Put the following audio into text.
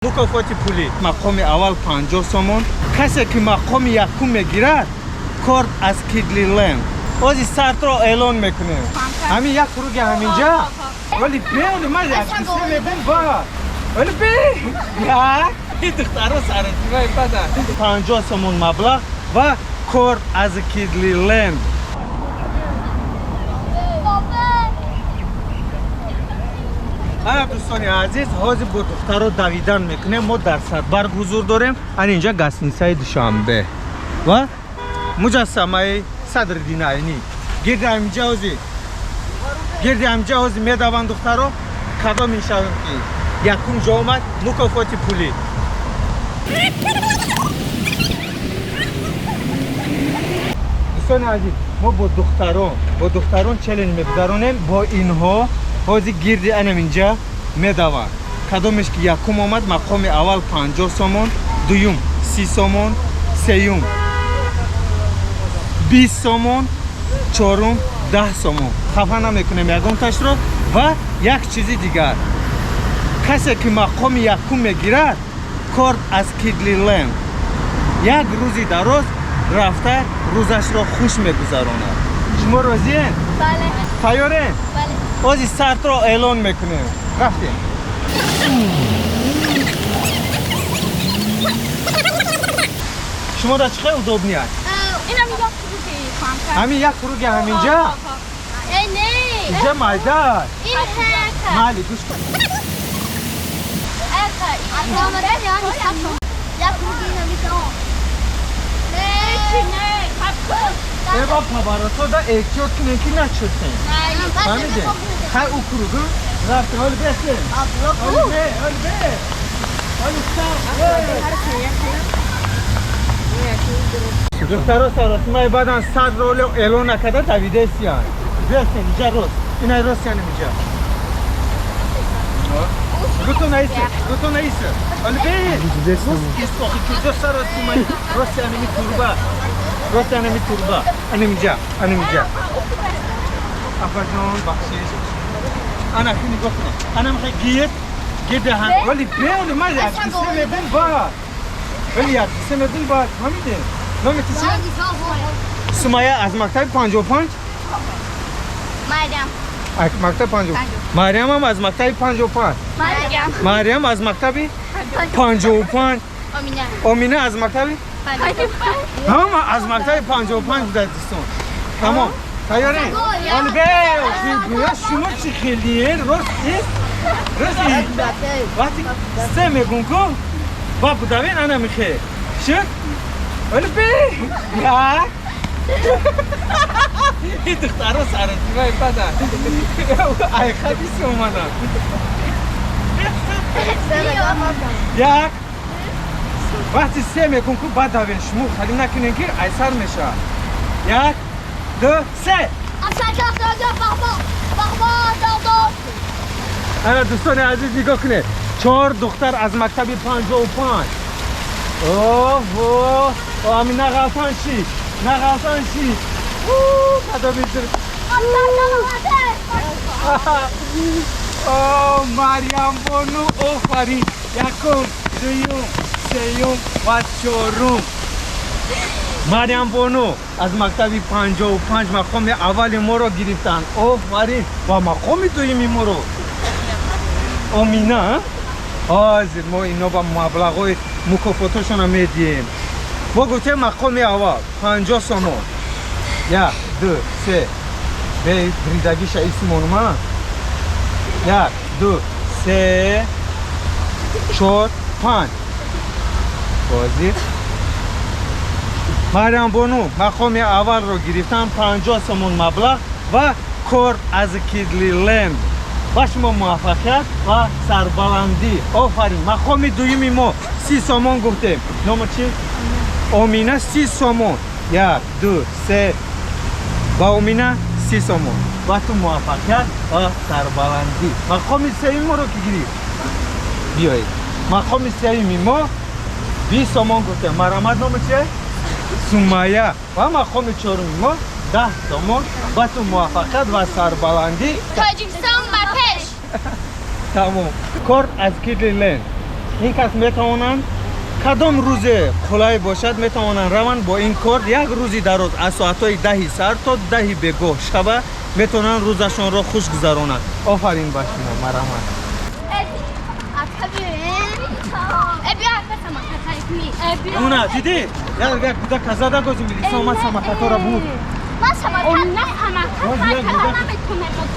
Мукофоти пулӣ мақоми аввал 50 сомон. Касе ки мақоми якум мегирад, корт аз Кидлиленд. Ози сартро эълон мекунем. Ҳамин як круги ҳаминҷа. Вале беоли ман як се мегум ба. Вале бе. Як духтаро саративай бада. 50 сомон маблағ ва корт аз Кидлиленд. Ана дӯстони азиз, ҳозир бо духтаро давидан мекунем. Мо дар Садбарг ҳузур дорем. Ана инҷа гостиницаи Душанбе ва муҷассамаи Садриддин Айнӣ. Гирди ҳаминҷа ҳозир, гирди ҳаминҷа ҳозир медаванд духтаро. Кадом иншавем ки якум ҷо омад, мукофоти пулӣ. Дӯстони азиз, мо бо духтарон челлендж мегузаронем. Бо инҳо ҳозир гирди анам инҷа медаванд. Кадомеш ки якум омад, мақоми аввал 50 сомон, дуюм 30 сомон, сеюм 20 сомон, чорум 10 сомон. Хафа намекунем ягонташро. Ва як чизи дигар, касе ки мақоми якум мегирад, корт аз Кидлиленд як рӯзи дароз рафта рӯзашро хуш мегузаронад. Шумо розиен? Бале. Тайёрен? Бале. Ози сартро эълон мекунем. Рафтем. Шумо да чӣ хел удобный аст? Инам як круги фанка. Ҳамин як круги ҳаминҷа? Э, не. Инҷа майда аст. Ин ҳака. Майли, гӯш кун. Ака, ин омадан яъни саб. Як круги инам. Не, не, капкун. Эва поворотҳо да эҳтиёт кунем ки начӯсем. Фаҳмидем? Хай ӯ кругу рафтем. Ҳоли бесем. Ҳоли бе, ҳоли бе. Ҳоли сар. Духтаро саросимаи бадан сад роле эълон накарда давидесиян. Бесем, инҷа рост. Инай рост янем инҷа. Гуто наисе, гуто наисе. Ҳоли бе. Рост истохи куҷо саросимаи рост янеми турба. Рост янеми турба. Анем инҷа, анем инҷа. Апаҷон, бахшиш. Ана ки нигоҳ кунед. Ана мехоҳи гирд, гирди ҳам. Вале беоли ман як се мегум ба. Вале як се мегум ба. Фаҳмидем? Номи ту чи? Сумая аз мактаби 55? Марьям. Аз мактаби 55. Марьям аз мактаби 55. Марьям. Марьям аз мактаби 55. Омина. Омина аз мактаби? 55. Ҳама аз мактаби 55 буда дӯстон. Тамом. Тайёрем? Ҳоли бе, шумо чӣ хелиен? Рост ист? Рост ист? Вақти се мегум ку, ба будавен ана михе. Шуд? Ҳоли бе. Як. Ин духтаро саративай бада. Ай хабиси омадам. Як. Вақти се мегум ку, баъд давен. Шумо халӣ накунем ки айсар мешавад. Як, ду, се. Ана дӯстони азиз, нигоҳ кунед. Чор духтар аз мактаби 55. Оҳо, ами нағалтан ши, нағалтан ши. Кадоми О, Марьям бону, офарин. Якум, дуюм, сеюм ва чорум. Марьям бону аз мактаби 55 мақоми аввали моро гирифтанд. Офарин. Ва мақоми дуюми моро Омина. Ҳозир мо ино ба маблағҳои мукофотошона медиҳем. Мо гуфтем мақоми аввал 50 сомон. Як, ду, се. Бе бридагиша исмонума. Як, ду, се, чор, панҷ. Ҳозир Марьям бону мақоми аввалро гирифтан, 50 сомон маблағ ва корт аз Кидлиленд. Ба шумо муваффақият ва сарбаландӣ. Офарин. Мақоми дуюми мо 30 сомон гуфтем. Номо чи? Омина 30 сомон. Як, ду, се. Ба Омина 30 сомон. Ба ту муваффақият ва сарбаландӣ. Мақоми сеюми моро ки гирифт? Биёед. Мақоми сеюми мо 20 сомон гуфтем. Марамат номо чи? Сумая. Ва мақоми чоруми мо 10 сомон. Ба ту муваффақият ва сарбаландӣ. Тоҷикистон ба пеш. Тамом. Корт аз Кидлиленд. Ин кас метавонанд, кадом рӯзе қулай бошад, метавонанд раванд бо ин корт як рӯзи дароз, аз соатҳои 10-и сар то 10-и бегоҳ шаба метавонанд рӯзашонро хуш гузаронанд. Офарин ба шумо, марҳамат. Ака, биё, ака, самокат кунӣ. Уна дидӣ, як кӯдака зада гози, милиса омад, самокатора бурд. Ман самокат, на самокат. Боз як Наметонам.